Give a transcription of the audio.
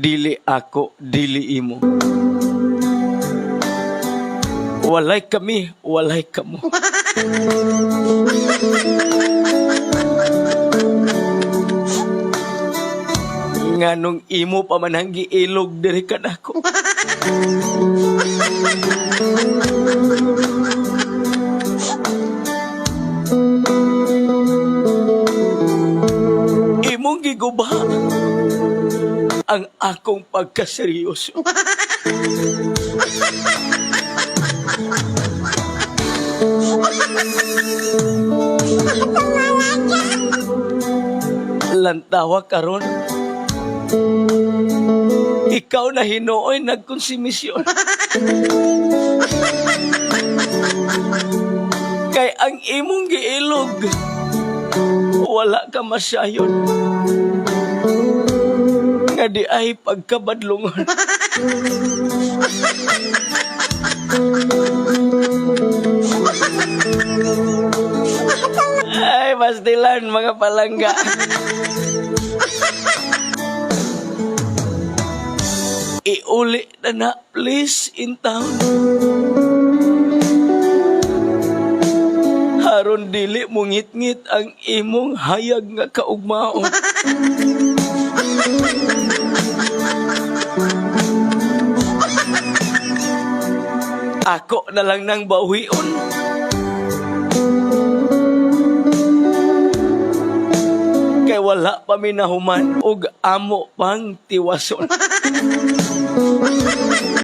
Dili ako, dili imo. Walay kami, walay kamo. Nganong imo pa man ang giilog diri kanako. Imong giguba ang akong pagkaseryoso. Lantawa karon. Ikaw na hinuoy nagkonsumisyon. Kay ang imong giilog, wala ka masyayon. Nga di ay pagkabadlungon. Ay, pastilan mga palangga. Iuli na na, please, in town. Haron dili mo ngit-ngit ang imong hayag nga kaugmaon. Ako na lang nang bawion. Kay wala pa minahuman og amo pang tiwason.